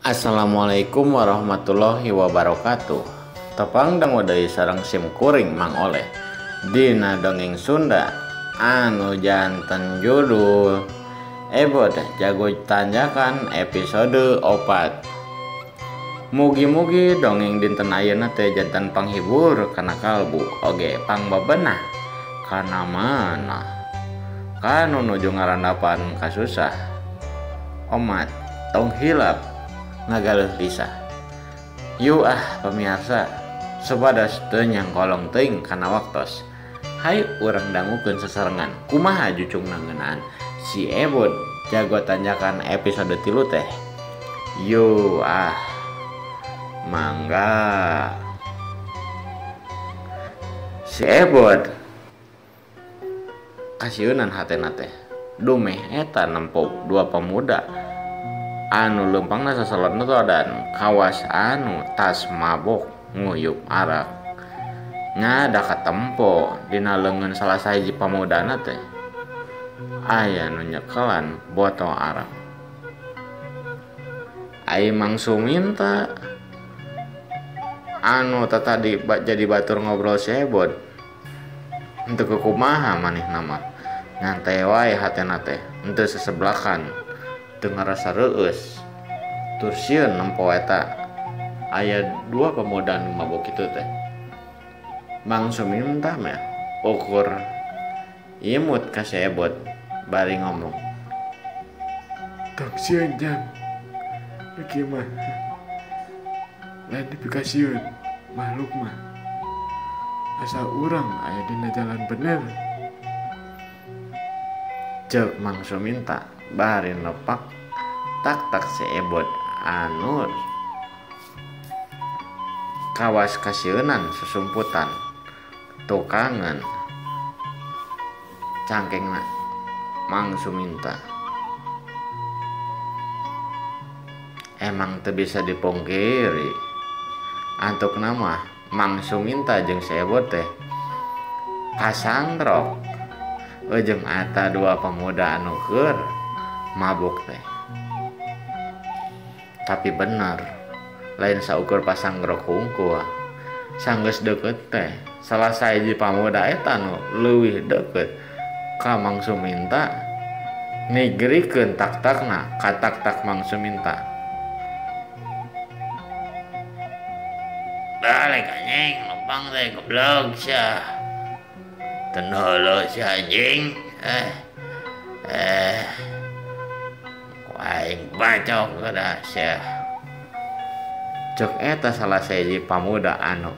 Assalamualaikum warahmatullahi wabarakatuh. Tepang dangu deui sareng sim kuring Mang Oleh dina dongeng Sunda anu janten judul Ebod Jago Tanjakan episode 4. Mugi-mugi dongeng dinten ayeuna teh janten panghibur kana kalbu oge pangbebenah kana manah kanu nuju ngarandapan kasusah. Omat tong hilap ngagaleuh lisah. Yu ah pemirsa, supados teu nyangkolong teuing kana waktos. Hayu urang dangukeun sasarengan kumaha jucungna ngeunaan si Ebod Jago Tanjakan episode 3 teh. Yu ah mangga. Si Ebod kasieunan hatena teh. Dumeh eta nempo dua pemuda anu leumpangna sasalodna dan kawas anu tas mabok nguyup arak. Nya da katempo dina leungeun salah sahiji pamudana teh aya nu nyekelan botol arak. Ai Mang Suminta anu tatadi jadi batur ngobrol si Ebod henteu kumaha manehna mah, nyantai wae hatena teh, henteu seseblakan, teu ngarasa reueus. Tur sieun nempo eta aya dua pemuda nu mabok kitu teh. Mang Suminta mah ukur imut ka si Ebod bari ngomong, "Tong sieun jang, kieu mah lain dipikasieun makhluk mah, asal urang aya dina jalan bener." Ceuk Mang Suminta bari nepak tak-tak si Ebod anu kawas kasieunan susumputan tukangan cangkengna Mang Suminta. Emang teu bisa dipungkiri antukna mah Mang Suminta jeung si Ebod teh kasangrok jeung eta dua pemuda anu keur mabuk teh. Tapi bener, lain saukur pasangrok hungkul, sanggeus deukeut teh salah sahiji pamuda eta nu leuwih deukeut ka Mang Suminta nigrikeun tak-takna ka tak-tak Mang Suminta. "Balik anjing, lempang teh goblok sia. Tenolo si anjing, aing bacok kada sia." Ceuk eta salah sahiji pamuda anu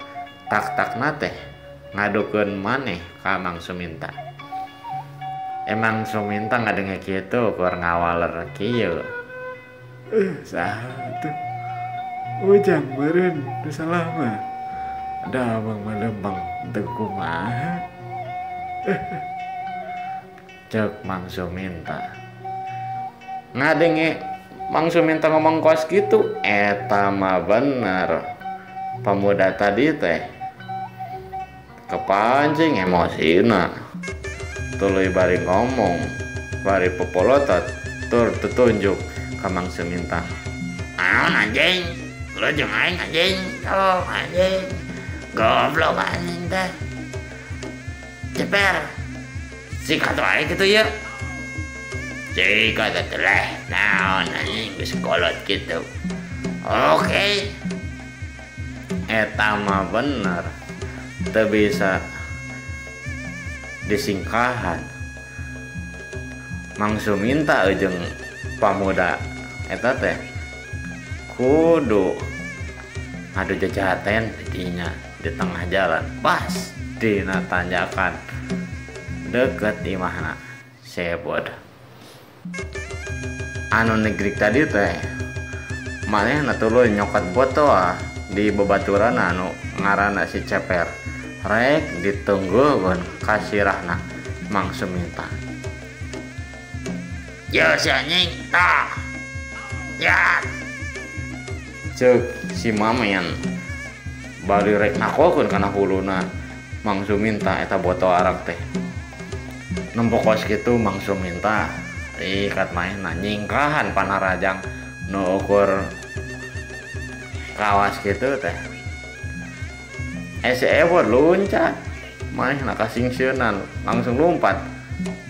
tak-takna teh ngadukeun maneh ka Mang Suminta. Emang Suminta ngadenge kitu keur ngawaler kieu. Saha tuh? Ujang meureun nu salah mah. Da abang mah lempang teu kumaha. Ceuk Mang Suminta. Ngadenge Mang Suminta ngomong kos kitu, eta mah bener. Pemuda tadi teh kepancing emosina. Tuluy bari ngomong, bari popolotot tur tetunjuk ka Mang Suminta. "Naon anjing? Lu jeung aing anjing, tolong anjing. Goblok anjing teh. Ceper. Sikat wae kitu ya. Sikat atuh leh, naon anjing geus kolot kitu. Oke." Eta mah bener, teu bisa disingkahan. Mang Suminta jeung pamuda eta teh kudu ngadu jajaten dinya di tengah jalan pas dina tanjakan deket imahna si Ebod. Anu negrik tadi teh manehna tuluy nyokot botol di babaturan anu ngaranna si Ceper, rek ditunggukeun ka sirahna Mang Suminta. "Yo si anjing, tah. Ya." Ceuk si Mamen bari rek nakokeun kana huluna Mang Suminta eta botol arak teh. Nempo kos kitu Mang Suminta ikat manehna nyingkahan panarajang nu ukur Kawas kitu teh. Si Ebot luncat manehna kasingsieunan langsung lompat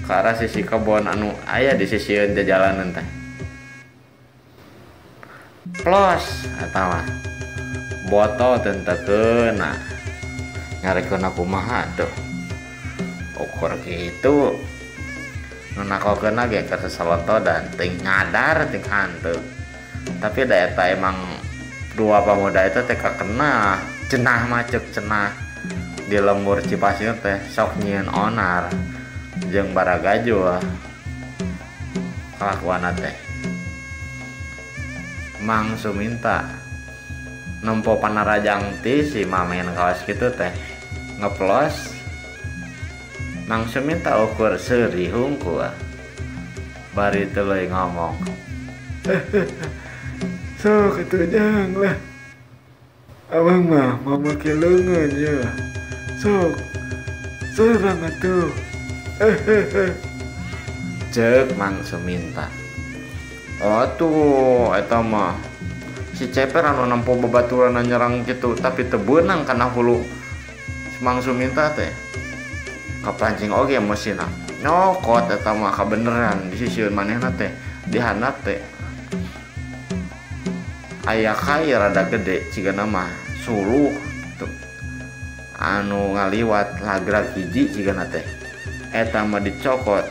ke arah sisi kebon anu aya di sisieun jajalanan teh. Plos eta mah botol teu keuna nyarekeun kumaha tuh. Ukur kitu nu nakokeunna ge keur sasalontodan teu nyadar teu hanteu. Tapi da eta emang dua pemuda itu teh kakena cenah mah ceuk cenah di lembur Cipasir teh sok nyieun onar jeung baragajul kalakuanna teh. Mang Suminta nempo panarajang ti si Mamen kawas kitu teh ngeplos. Mang Suminta ukur seuri hungkul bari teuy ngomong. Sok atuh jang lah. Abang mah mau make leungeun ye. Sok serang atuh. Ceuk Mang Suminta. Atuh eta mah si Ceper anu nempo babaturanna nyerang kitu tapi teu beunang kana hulu si Mang Suminta teh. Kapancing oge emosina. Nyokot eta mah kabeneran di sisieun manehna teh di handap teh. Aya kai rada gede cigana mah suluh tuh. Anu ngaliwat lagrag hiji cigana teh. Eta mah dicokot.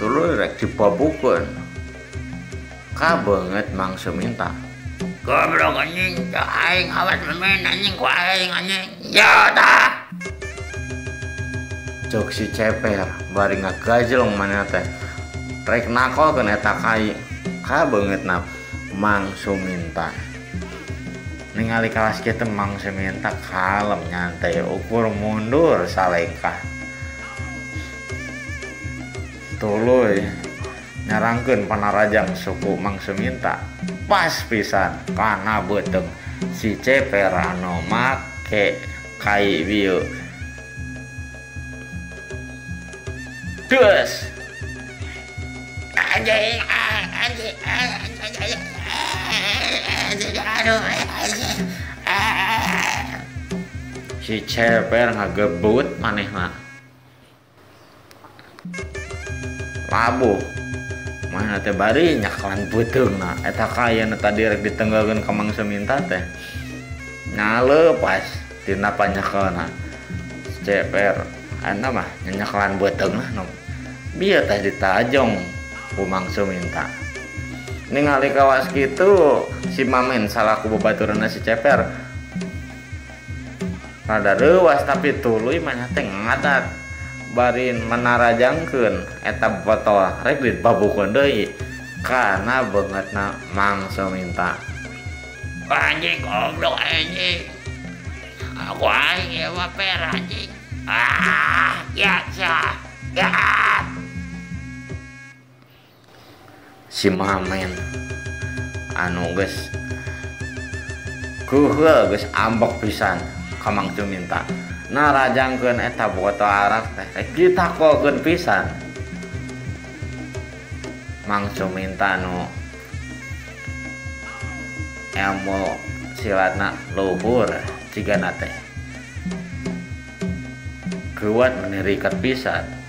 Tuluy rek dibabukeun. Kabeungeut Mang Suminta. Goblok anjing, aing awas mamen anjing ku aing anjing. Ya tah. Cok si Ceper bari ngagajlong manehna teh. Rek nakolkeun eta kai. Kabeungeutna Mang Suminta. Ningali kawas kitu Mang Suminta kalem nyantai ukur mundur salengkah. Tuluy nyarangkeun panarajang suku Mang Suminta pas pisan kana beuteung si Ceper anu make kai bieu. Des. Anjing anjing anjing aduh anjing. Si Ceper ngagebut manehna. Labuh. Manehna teh bari nyaklan beuteungna. Eta kai anu tadi rek ditenggelkeun ka Mang Suminta teh. Nyaleupas tina panyekelna. Si Ceper anu mah nyaklan beuteungna nu. Bieu teh ditajong ku Mang Suminta. Ningali kawas kitu si Mamen salaku babaturanna si Ceper rada reuas tapi tuluy manehna teh ngadat bari menarajangkeun eta botol rek dibabukeun deui kana beungeutna Mang Suminta. Anjing goblok anjing. Aku aing ieu mah per anjing. Ah, ya ya. Ya. Si Mamen anu geus keuheul geus ambek pisan ka Mang Suminta. Narajangkeun eta botol arak teh rek ditakolkeun pisan. Mang Suminta nu ilmu silatna luhur cigana teh. Kuat menirikat pisan.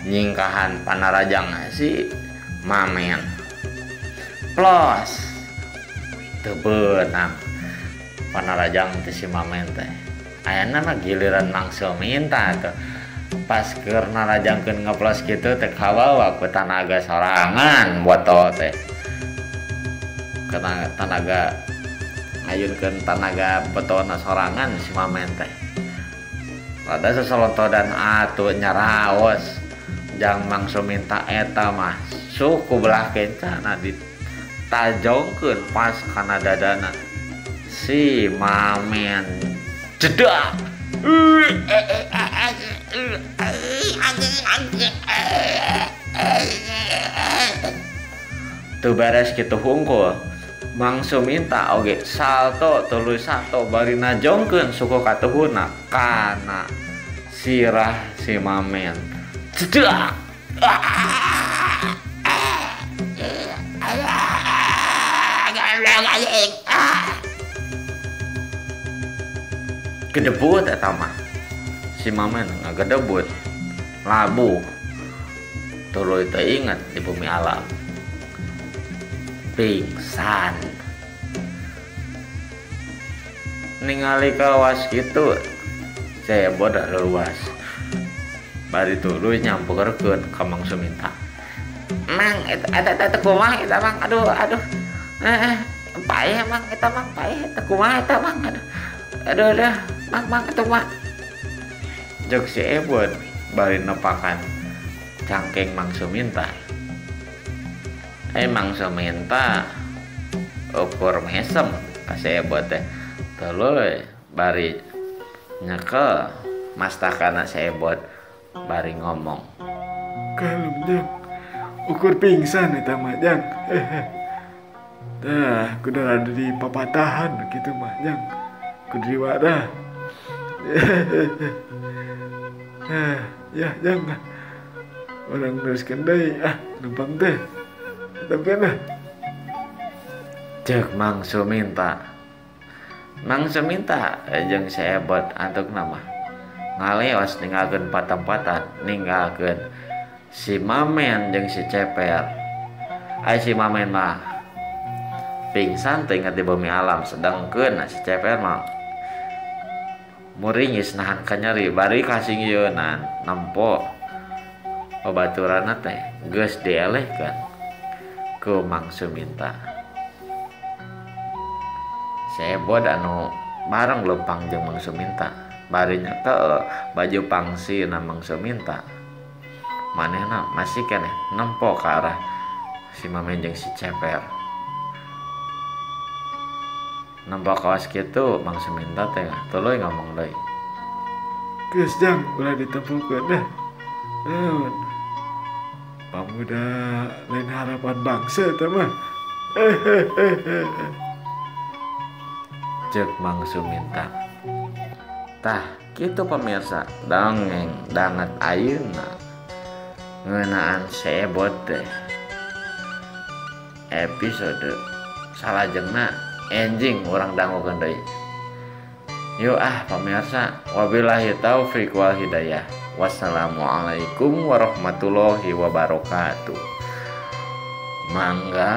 Nyingkahan panarajang si Mamen. Plos teu beunang panarajang teh si Mamen teh. Ayana mah giliran Mang Suminta tuh. Pas keur narajangkeun ngeplos kitu teh kabawa ku tanaga sorangan botol teh. Tanaga ngayunkeun tanaga botolna sorangan si Mamen teh. Rada sasalontodan atuh nyaraos. Jang Mang Suminta eta mah suku belah kencana ditajongkeun pas kana dadana si Mamen. Jedak. Teu beres kitu hungkul Mang Suminta oge salto tuluy sato bari najongkeun suku katuhuna kana sirah si Mamen. Jedak. Gedebut eta mah. Si Mamen ngagedebut labuh. Tuluy teu inget di bumi alam. Pingsan. Ningali kawas kitu si Ebot luas. Bari tuluy nyampeurkeun ka Mang Suminta. Mang, eta eta kumaha eta Mang? Aduh, aduh. Paeh Mang, eta Mang, paeh eta kumaha eta Mang? Aduh. Aduh, aduh. Mang, Mang, eta kumaha? Jok si Ebot bari nepakan cangkeng Mang Suminta. Mang Suminta ukur mesem ka si Ebot teh. Tuluy bari nyekel mastakana si Ebot bari ngomong. Kalem jang, ukur pingsan eta mah jang. Tah, kudu ada di papatahan gitu mah jang. Kudu diwarah. Ya jang, orang teruskan deui ah numpang teh. Tapi nah. Cek Mang Suminta. Mang Suminta jeung si Ebot antukna mah ngaleos ninggalkeun patempatan, ninggalkeun si Mamen jeung si Ceper. Ai si Mamen mah pingsan teu inget di bumi alam, sedangkeun si Ceper mah muringis nahan kanyeri bari kasingieunnan nempo babaturanna teh geus dielehkeun ku Mang Suminta. Si Ebot anu bareng leumpang jeung Mang Suminta bari nyekel baju pangsina Mang Suminta, manehna masih keneh nempo ka arah si Mamen jeung si Ceper. Nempo kawas kitu Mang Suminta teh tuluy ngomong deui. Geus jang ulah ditempukeun dah. Naon? Pamuda lain harapan bangsa eta mah. Cek Mang Suminta. Tah kitu pemirsa, dongeng danget ayeuna ngeunaan si Ebot teh. Episode salajengna enjing urang dangukeun deui. Yuk ah pemirsa, wabillahi taufik wal hidayah. Wassalamualaikum warahmatullahi wabarakatuh. Mangga.